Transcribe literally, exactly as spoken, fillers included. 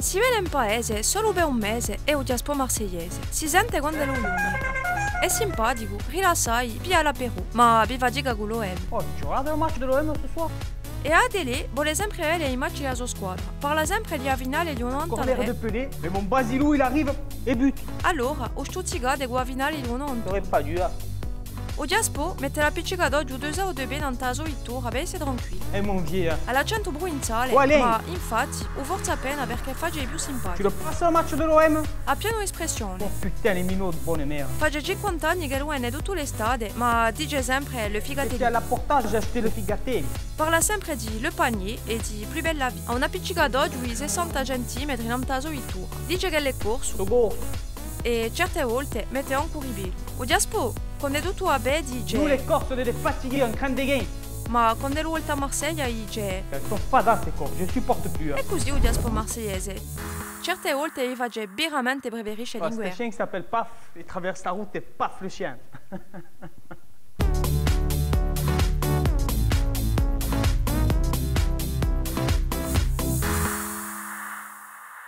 Si vene in paese solu per un mese è u Diaspò marsigliese si sente quand'ellu luna. Hè simpaticu, rilassatu, piglia l'apéro, ma vi fatica cù l'O M. Oh, ghjè, guarda u match di l'O M stu soir. È à a télé vole sempre vede i match di a so squadra. Parla sempre di a finale di u novanta. Corner di Pelé, è un Basilou, il arrive è but. Allora, u stuzzicate cù a finale di u novanta. J'aurais pas dû, eh. U Diaspò mette l'appiccicatuddu di u so debuttu nant'à a so vittoria per esse tranquillu. È mon vieux, eh. À l'accentu pruvinziale, ma infatti u forza appena perchè face u più simpaticu. Tu le passes au match de l'O M ? À piena espressione. Oh putain, les minots de bonne mère. Face cinquanta anni ch'ellu vene tuttu l'estate, ma dice sempre le Figatelli. J'étais à la Porta, j'ai acheté le Figatelli. Parla sempre di le panier è di plus belle la vie. Hà un'appiccicatuddu di sessanta centimetri nant'à a so vittoria. Dice ch'ellu hè corsu. Sò corsu. È certe volte mette ancu u ribellu. U Diaspò, quand'è tuttu và bè, dice: Nous les Corses, on est des fatigués, on craint des gains. Ma quand'ellu volta à Marseglia, dice: Ils sont fadassés, ces Corses, je supporte plus, hein. È cusì u Diaspò marsigliese certe volte vi face veramente preferisce l'inguernu. Ste chien s'appelle Paf, il traverse la route et paf le chien.